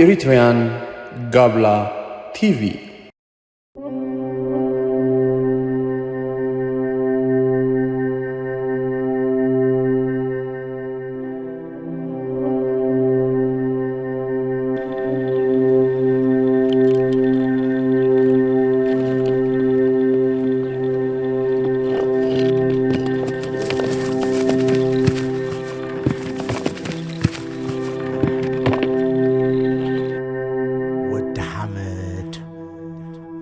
Eritrean Gabla T V. ወዲ ሓመድ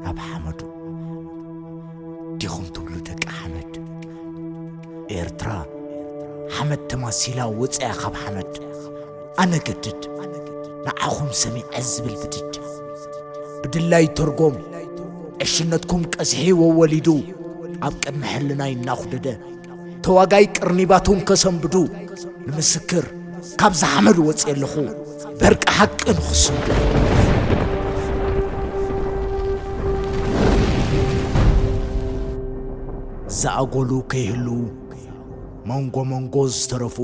ናብ ሓመዱ። ዲኹም ትብሉ ደቂ ሓመድ? ኤርትራ ሓመድ ተማሲላ ወፂኣ ካብ ሓመድ። ኣነ ገድድ ንዓኹም ሰሚዐ ዝብል ብድድ። ብድላይ ተርጎም ዕሽነትኩም ቀዝሒ ወወሊዱ ኣብ ቅድሚ ሕልናይ እናኹደደ። ተዋጋይ ቅርኒባቱን ከሰንብዱ ንምስክር ካብዛ ሓመድ ወፅየ ኣለኹ በርቂ ሓቂ ንኽስንዱ። ዝኣጎሉ ከይህሉ መንጎ መንጎ ዝተረፉ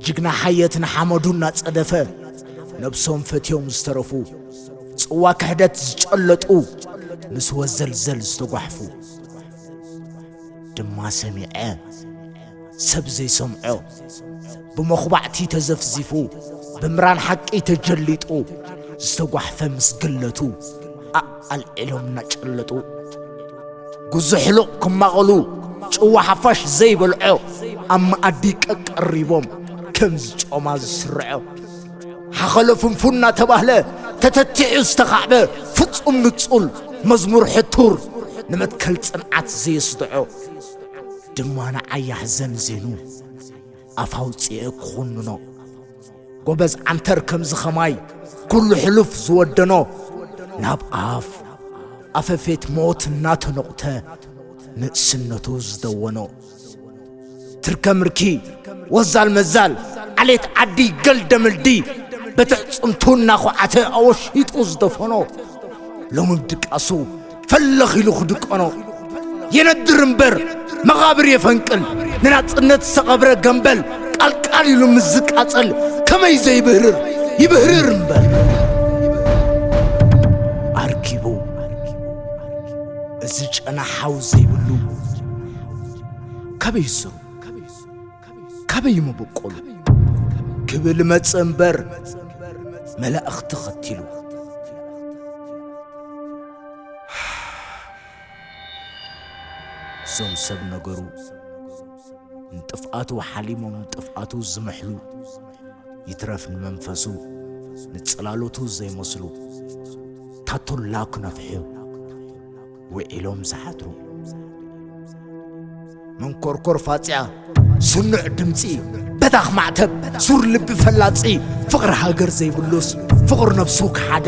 ጅግና ሓየት ንሓመዱ እናጸደፈ ነብሶም ፈትዮም ዝተረፉ ጽዋ ክሕደት ዝጨለጡ ምስ ወዘልዘል ዝተጓሕፉ ድማ ሰሚዐ ሰብ ዘይሰምዖ ብመኹባዕቲ ተዘፍዚፉ ብምራን ሓቂ ተጀሊጡ ዝተጓሕፈ ምስ ግለቱ ኣልዒሎም እናጨለጡ ጉዙ ሕሉቕ ክማቐሉ ጭዋ ሓፋሽ ዘይበልዖ ኣብ መኣዲ ቀቀሪቦም ከም ዝጮማ ዝስርዖ ሓኸለ ፍንፉን እናተባህለ ተተቲዑ ዝተኻዕበ ፍጹም ንጹል መዝሙር ሕቱር ንመትከል ጽንዓት ዘየስድዖ ድማ ንዓይ ኣሕዘን ዜኑ ኣፍ ኣውጽኤ ክኹንኖ ጎበዝ ዓንተር ከምዚ ኸማይ ኩሉ ሕሉፍ ዝወደኖ ናብ ኣፍ ኣፈፌት ሞት እናተነቑተ ንእስነቱ ዝደወኖ ትርከ ምርኪ ወዛል መዛል ዓሌት ዓዲ ገልደምልዲ በቲ ኣዕጽምቱ እናኹዓተ ኣወሺጡ ዝደፈኖ ሎሚ ብድቃሱ ፈለኽ ኢሉ ክድቀኖ የነድር እምበር መቓብር የፈንቅል ንናጽነት ዝተቐብረ ገምበል ቃልቃል ኢሉ ምስ ዝቃጸል ከመይ ዘይብህርር ይብህርር እምበር ኣርኪቡ እዚ ጨና ሓው ዘይብሉ ካበይ ይስሩ ካበይ ይመበቆሉ ክብል መጸ እምበር መላእኽቲ ኸቲሉ እዞም ሰብ ነገሩ ንጥፍኣቱ ሓሊሞም ንጥፍኣቱ ዝምሕሉ ይትረፍ ንመንፈሱ ንጽላሎቱ ዘይመስሉ ታቶላ ክነፍሑ ውዒሎም ዝሓድሩ መንኮርኮር ፋጽያ ስኑዕ ድምጺ በታኽ ማዕተብ ሱር ልቢ ፈላጺ ፍቕሪ ሃገር ዘይብሉስ ፍቕሪ ነብሱ ክሓደ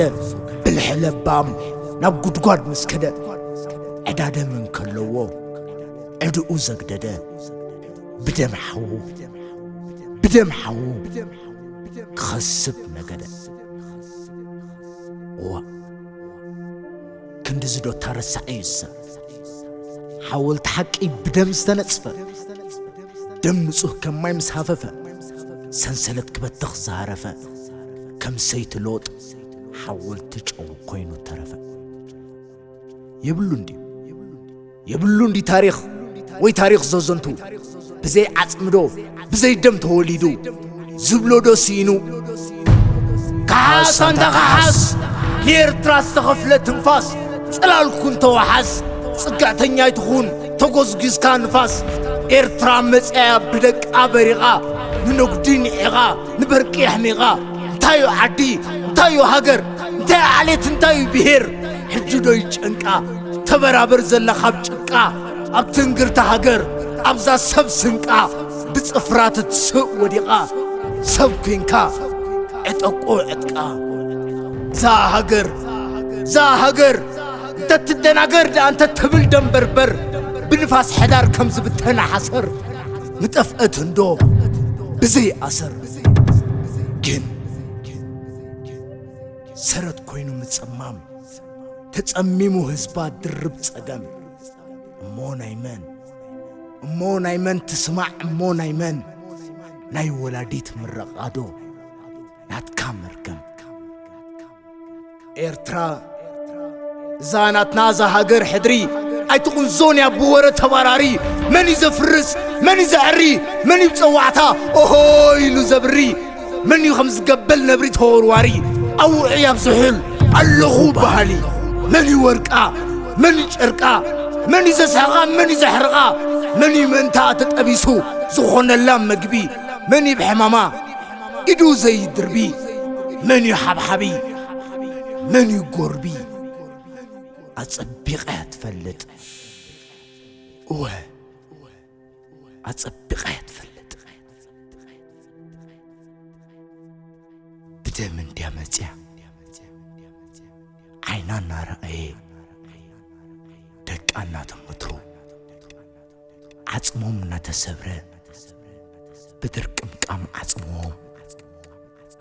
ብልሒ ለባም ናብ ጉድጓድ ምስ ከደ ዕዳደም እንከለዎ ዕድኡ ዘግደደ ብደም ሓዉ ብደም ሓዉ ክኸስብ ነገደ እዋ ክንድዚ ዶ ታረሳዕ እዩ ሰብ ሓወልቲ ሓቂ ብደም ዝተነጽፈ ደም ንጹህ ከማይ ምስ ሃፈፈ ሰንሰለት ክበትኽ ዝሃረፈ ከም ሰይቲ ሎጥ ሓወልቲ ጨው ኮይኑ ተረፈ የብሉን ድዩ የብሉን ድዩ ታሪኽ ወይ ታሪኽ ዘዘንቱ ብዘይ ዓጽሚ ዶ ብዘይ ደም ተወሊዱ ዝብሎ ዶ ስኢኑ ከሓስ ኣንታ ከሓስ ንኤርትራ ዝተኸፍለ ትንፋስ ጽላልኩን ተወሓስ ጽግዕተኛ ኣይትኹን ተጎዝጒዝካ ንፋስ ኤርትራ መጽያያ ብደቃ በሪቓ ንነጉዲ ንዒቓ ንበርቂ ኣሕሚቓ እንታዩ ዓዲ እንታዩ ሃገር እንታይ ዓሌት እንታዩ ብሄር ሕጂ ዶ ይጨንቃ ተበራበር ዘላ ካብ ጭቃ ኣብ ትንግርቲ ሃገር ኣብዛ ሰብ ስንቃ ብጽፍራ ትትስእ ወዲቓ ሰብ ኮይንካ ዕጠቆ ዕጥቃ እዛ ሃገር እዛ ሃገር እንተትደናገር ደኣ እንተትብል ደንበርበር ብንፋስ ሕዳር ከም ዝብተና ሓሰር ምጠፍአት እንዶ ብዘይ ኣሰር ግን ሰረት ኮይኑ ምጽማም ተጸሚሙ ህዝባ ድርብ ጸገም እሞ ናይ መን እሞ ናይ መን ትስማዕ እሞ ናይ መን ናይ ወላዲት ምረቓዶ ናትካ መርገም ኤርትራ እዛ ናትና እዛ ሃገር ሕድሪ ኣይትቕንዞን እያ ብወረ ተባራሪ። መን እዩ ዘፍርስ? መን እዩ ዘዕሪ? መን እዩ ብጸዋዕታ ኦሆ ኢሉ ዘብሪ? መን እዩ ከም ዝገበል ነብሪ ተወርዋሪ? ኣውዕ ኣብ ዝሑል ኣለኹ በሃሊ። መን እዩ ወርቃ? መን እዩ ጨርቃ? መን እዩ ዘስሕቓ? መን እዩ ዘሕርቓ? መን እዩ ምእንታ ተጠቢሱ ዝኾነላ መግቢ? መን እዩ ብሕማማ ኢዱ ዘይድርቢ? መን እዩ ሓብሓቢ? መን እዩ ጎርቢ? ኣጸቢቐ እያ ትፈልጥ። እወ፣ ኣጸቢቐ እያ ትፈልጥ። ብደም እንድያ መጽያ። ዓይና እናረኣየ፣ ደቃ እናተመቱ፣ ዓጽሞም እናተሰብረ፣ ብድርቅምቃም ዓጽሞም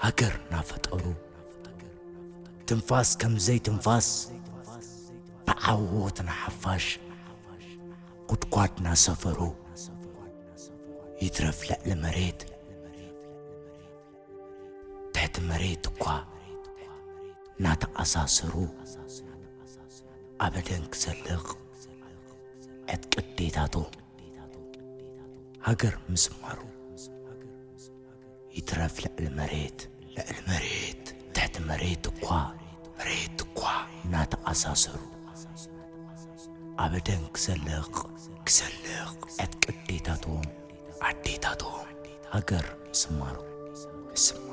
ሃገር እናፈጠሩ፣ ትንፋስ ከም ዘይትንፋስ ብዓወት ንሓፋሽ ጉድጓድ እናሰፈሩ፣ ይትረፍ ልዕሊ መሬት፣ ትሕቲ መሬት እኳ እናተኣሳሰሩ፣ ኣበደን ክዘልቕ ዕጥቂ ኣዴታቶም ሃገር ምስማሩ፣ ይትረፍ ልዕሊ መሬት፣ ልዕሊ መሬት፣ ትሕቲ መሬት እኳ፣ መሬት እኳ እናተኣሳሰሩ፣ ኣበደን ክዘልቕ፣ ክዘልቕ ዕጥቂ ኣዴታቶም፣ ኣዴታቶም ሃገር ምስማሩ፣ ምስማሩ።